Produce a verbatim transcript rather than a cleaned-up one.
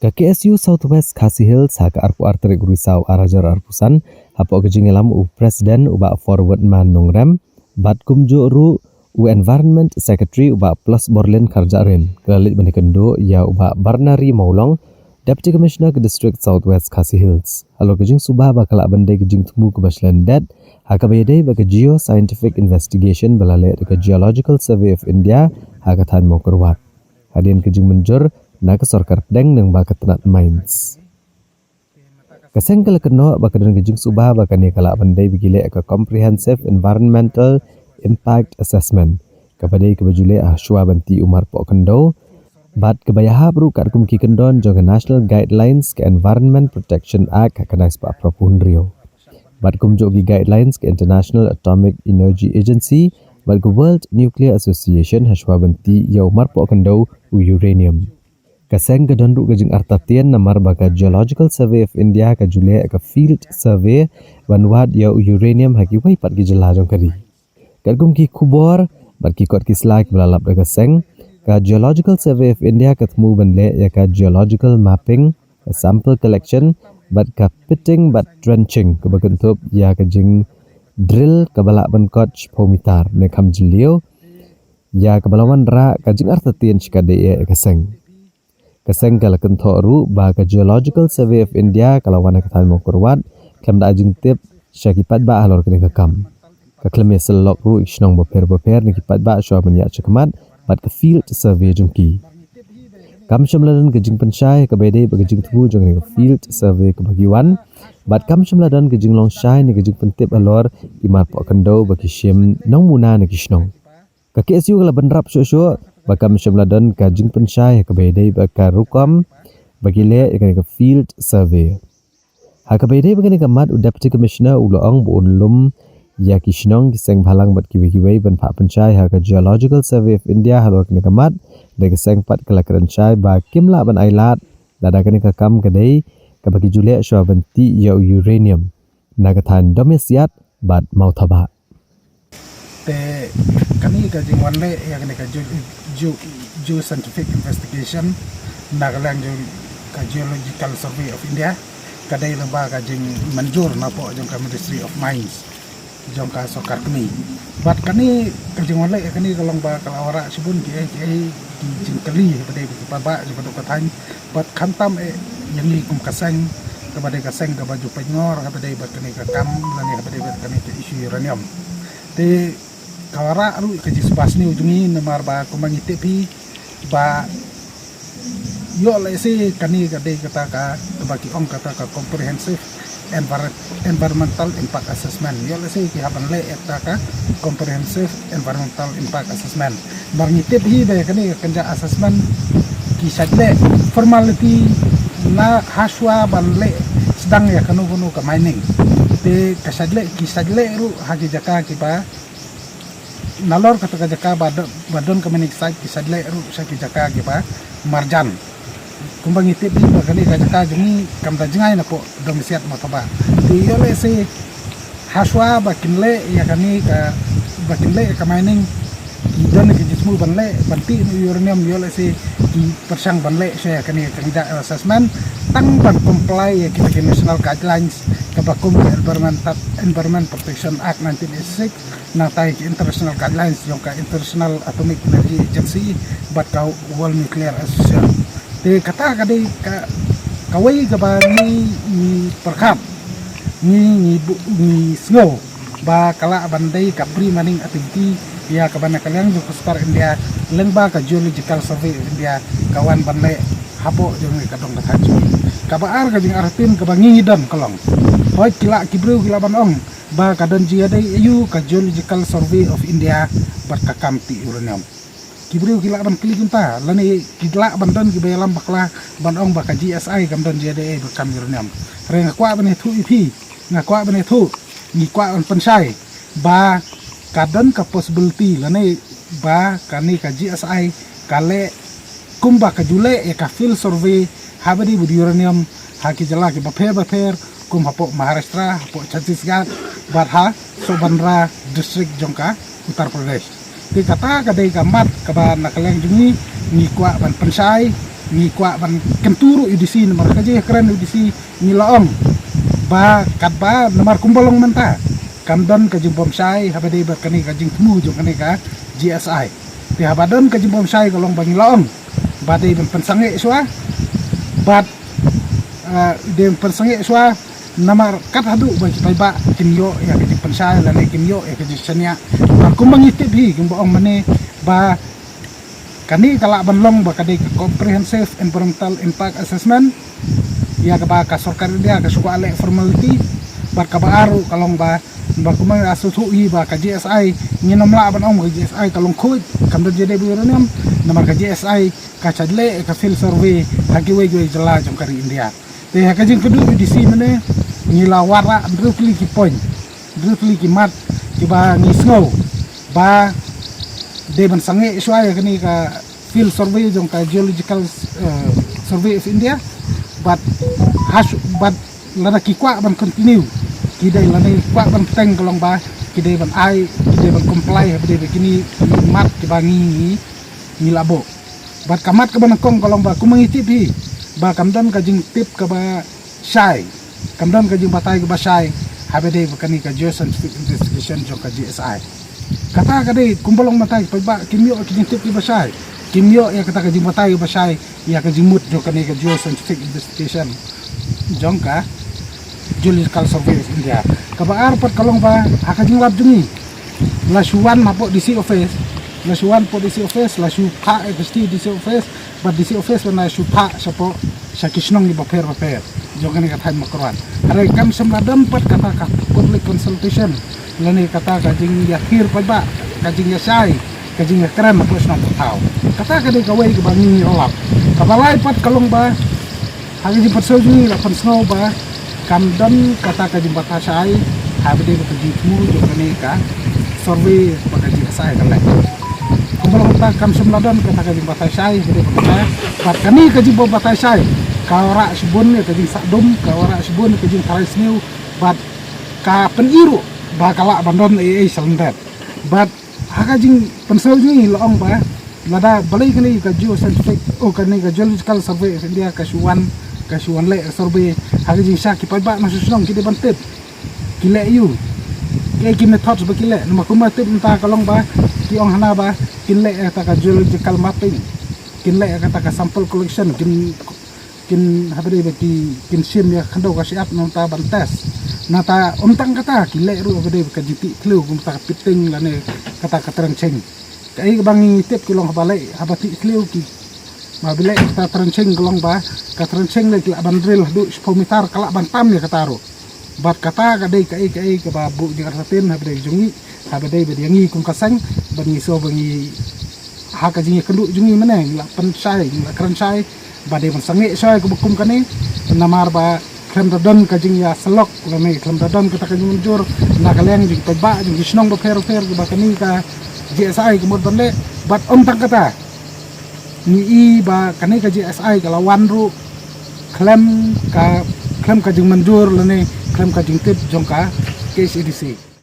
Ka K S U South West Khasi Hills ha ka arphew ar tarik Risaw ar hajar arphew san, hapoh ka jingïalam u President u Bah Forwardman Nongrem, bad kumjuh ruh u Environment Secretary u Bah Plus Borlin Kharjahrin, ka la leit ban ïakynduh ïa u Bah Barnari Mawlong, Deputy Commissioner ka District South West Khasi Hills. Halor ka jingsuba ba ka lah ban dei ka jingthmu kaba shlem dep, ha kaba ïadei bad ka Geoscientific Investigation ba la leh da ka Geological Survey of India, ha ka thaiñ Mawkyrwat. Hadien ka jingmynjur na ka sorkar pdeng lyngba ka tnat Mines. Ka seng ka la kynnoh ba ka don ka jingsuba ba kane ka lah ban dei ba ki leh ka Comprehensive Environmental Impact Assessment, kaba dei kaba ju leh ha shuwa ban tih u marpoh khyndew, bad kaba ïahap ruh katkum ki kyndon jong ka National Guidelines ka Environment Protection Act ha ka nai spah phraphew hynriew. Bad kumjuh ki guidelines ka International Atomic Energy Agency bad ka World Nuclear Association ha shuwa ban tih ïa u marpoh khyndew u uranium. Ka seng ka don ruh ka jingartatien namar ba ka Geological Survey of India ka ju leh ka field survey ban wad ïa u uranium ha kiwei pat ki jylla jong ka ri. Katkum ki khubor bad ki kot ki sla kiba la lap da ka seng, ka Geological Survey of India ka thmu ban leh ïa ka geological mapping, ka sample collection, bad ka pitting bad trenching kaba kynthup ïa ka jingdrill kaba lah ban kot shiphew mitar ne kham jylliew, ïa kaba la wanrah ka jingartatien shikatdei ïa ka seng. Ka seng ka la kynthoh ruh ba ka Geological Survey of India ka la wan ha ka thaiñ Mawkyrwat khlem da ai jingtip sha ki paidbah halor kane ka kam. Ka khlem ïasyllok ruh ïa ki shnong bapher bapher ne ki paidbah shuwa ban ïaid shakhmat bad ka field survey jong ki. Kam shym la don ka jingpynshai kaba ïadei bad ka jingthmu jong kane ka field survey kaba ki wan, bad kam shym la don ka jinglong shai ne ka jingpyntip halor ki marpoh khyndew ba ki shim nongmuna na ki shnong. Ka K S U ka la bynrap shuh shuh ba kam shym la don ka jingpynshai kaba ïadei bad ka rukom ba ki leh ïa kane ka field survey. Ha kaba ïadei bad kane ka mat, u Deputy Commissioner u la ong ba un lum ïa ki shnong, ki seng bhalang bad kiwei kiwei ban phah pynshai ha ka Geological Survey of India halor kane ka mat. Te ka seng pat ka la kren shai ba kim lah ban ailad lada kane ka kam ka dei kaba ki ju leh shuwa ban tih ïa u uranium na ka thaiñ Domiasiat bad Mawthabah. Te kane ka jingwan leh ïa kane ka geo-, geo-, geoscientific investigation na ka liang jong ka Geological Survey of India ka dei lyngba ka jingmynjur napoh jong ka Ministry of Mines jong ka sorkar kmie. Bad kane ka jingwan leh ïa kane ka long ba ka la wanrah shibun kiei kiei ki jingkylli ba dei ba ki paidbah jong ka dei ka thaiñ, bad khamtam eh ïa ngi kum ka seng kaba dei ka seng kaba ju pynngor haba dei bad kane ka kam lane haba dei bad kane ka issue uranium. Te ka wanrah ruh ka jingsuba sniew jong ngi namar ba kumba ngi tip hi ba ïoh lehse kane ka dei kata ka, kaba ki ong kata ka comprehensive envir-, environmental impact assessment. Ïoh lehse ki hap ban leh ïa kata ka comprehensive environmental impact assessment. Namar ngi tip hi ba ïa kane ka kynja assessment ki shait leh formality na ha shuwa ban leh sdang ïa kano kano ka mining. Te ka shait leh, ki shait leh ruh ha ki jaka kiba nalor kata ka jaka ba don, ba don ka mining site ki shait leh ruh sha ki jaka kiba marjan. Kumba ngi tip hi ba kane ka jaka jong ngi kam da jngai napoh Domiasiat Mawthabah. Te ïoh lehse ha shuwa ba kin leh ïa kane ka, ba kin leh ïa ka mining, ki don ki jingthmu ban leh, ban tih noh uranium, ïoh lehse ki pyrshang ban leh sha ïa kane ka kynja assessment tang ban comply ïa kita ki national guidelines kaba kum ka Environmental, Environment Protection Act nineteen eighty-six, nangta ïa ki international guidelines jong ka International Atomic Energy Agency bad ka World Nuclear Association. Te kata ka dei ka, kawei kaba ngi, ngi pyrkhat, ngi, ngi bu-, ngi sngew ba ka lah ban dei ka pre-mining activity ïa kaba na ka liang jong ka sorkar India lyngba ka Geological Survey of India ka wan ban leh hapoh jong ka dong ka thaiñ jong ngi. Kaba ar ka jingartatien kaba ngi ngi don ka long, hooid ki lah, ki briew ki lah ban ong ba ka don jingïadei aïu ka Geological Survey of India bad ka kam tih uranium. Ki briew ki lah ban kylli kumta, lane ki lah ban don kiba ïalam bakla ban ong ba ka G S I kam don jingïadei bad ka kam uranium. Hynrei nga kwah ban ïathuh ïa phi, nga kwah ban ïathuh, ngi kwah ban pynshai ba ka don ka possibility lane ba kane ka G S I ka leh kumba ka ju leh ïa ka field survey haba dei bad uranium ha ki jylla kiba pher ba pher, kum hapoh Maharashtra, hapoh Chhattisgarh, bad ha Sonbhadra district jong ka Uttar Pradesh. Te kata ka dei ka mat kaba na ka liang jong ngi ngi kwah ban pynshai Ngi kwah ban kyntu ruh ïa u D C, namar ka jingkren ïa u D C ngi la ong ba katba namar kumba long mynta kam don ka jingbym shai haba dei bad kane ka jingthmu jong kane ka G S I. Te haba don ka jingbym shai ka long ba ngi la ong ba dei ban pynsangeh shuwa bad, ah, dei ban pynsangeh shuwa, namar kat haduh ba ki paidbah kin ïoh ïa ka jingpynshai lane kin ïoh ïa ka jingshaniah. Namar kumba ngi tip hi kumba ong mynne ba kane ka lah ban long ba ka dei ka Comprehensive Environmental Impact Assessment, ïa kaba ka sorkar India ka shu kwah leh formality. Bad kaba ar ruh ka long ba, ba kumba nga sngewthuh hi ba ka G S I ngin ym lah ban ong ba ka G S I ka long khuid, kam don jingdei ba uranium, namar ka G S I ka shait leh ka field survey ha kiwei kiwei jylla jong ka ri India. Te ha ka jingkynduh ïa u D C mynne ngi la wanrah hynriew tylli ki point, hynriew tylli ki mat kiba ngi sngew ba dei ban sangeh shuwa ïa kane ka field survey jong ka Geological, eh, Survey of India. Bad hash bad lada ki kwah ban continue, ki dei lada ki kwah ban bteng ka long ba ki dei ban ai, ki dei ban comply haba dei ba kine ki mat kiba ngi, ngi, ngi la buh. Bad ka mat kaba nyngkong ka long ba kumba ngi tip hi ba kam don ka jingtip kaba shai, kam don ka jingbatai kaba shai haba dei ba kane ka geoscientific investigation jong ka G S I. Kata ka dei kumba long mynta ki paidbah kim ïoh ki jingtip kiba shai, kim ïoh ïa kata ka jingbatai kaba shai ïa ka jingmut jong kane ka geoscientific investigation jong ka Geological Survey of India. Kaba ar pat ka long ba ha ka jinglap jong ngi la shu wan hapoh D C office, la shu wan hapoh D C office, la shu phah ïa ka shithi D C office, bad D C office wan la shu phah shapoh sha ki shnong kiba pher bapher jong kane ka thaiñ Mawkyrwat. Hynrei kam shym la don pat kata ka public consultation lane kata ka jingïakhir paidbah, ka jingïashai, ka jingïakren hapoh shnong pathaw. Kata ka dei kawei kaba ngi ngi la lap. Kaba lai pat ka long ba ha ka jingpynsngew jong ngi la pynsngew ba kam don kata ka jingbatai shai haba dei ba ka jingthmu jong kane ka survey ba ka G S I ka leh. Kumba long mynta kam shym la don kata ka jingbatai shai haba dei ba kata. Bad kane ka jingbatai shai ka wanrah shibun ïa ka jingsah dum, ka wanrah shibun ïa ka jingtharai sniew, bad ka pyni ruh ba ka lah ban don ei ei shalyndet. Bad ha ka jingpynsngew jong ngi la ong ba lada balei kane ka geoscientific, oh, kane ka Geological Survey of India ka shu wan, ka shu wan leh survey, ha ka jingshah ki paidbah na shnong ki dei ban tip ki leh ïa u, ki, ki methods ba ki leh. Namar kumba tip mynta ka long ba ki ong hana ba kin leh ïa kata ka geological mapping, kin leh ïa kata ka sample collection, kin kin haba dei ba ki kin shim ïa ka khyndew ka shyiap na bynta ban test. Nangta ym tang kata ki leh ruh haba dei ba ka jingtih thliew kum kata ka pitting lane kata ka trenching. Kaei kaba ngi tip ki long haba leh, haba tih thliew ki, ma ba leh kata trenching ka long ba ka trenching leh ki lah ban drill haduh shiphew meter ka lah ban tam ïa kata ruh. Bad kata ka dei kaei kaei kaba buh jingïarap haba dei jong ngi, haba dei ba dei ngi kum ka seng, ba ngi sngew ba ngi ha ka jingïakynduh jong ngi mynne ngi la pynshai, ngi la kren shai ba dei ban sangeh shai kaba kum kane, namar ba khlem da don ka jingïasyllok lane khlem da don kata ka jingmynjur na ka liang jong ki paidbah jong ki shnong bapher bapher ba kane ka G S I ka mut ban leh. Bad ym tang kata, ngi i ba kane ka G S I ka la wan ruh khlem ka, khlem ka jingmynjur lane khlem ka jingtip jong ka K H A D C.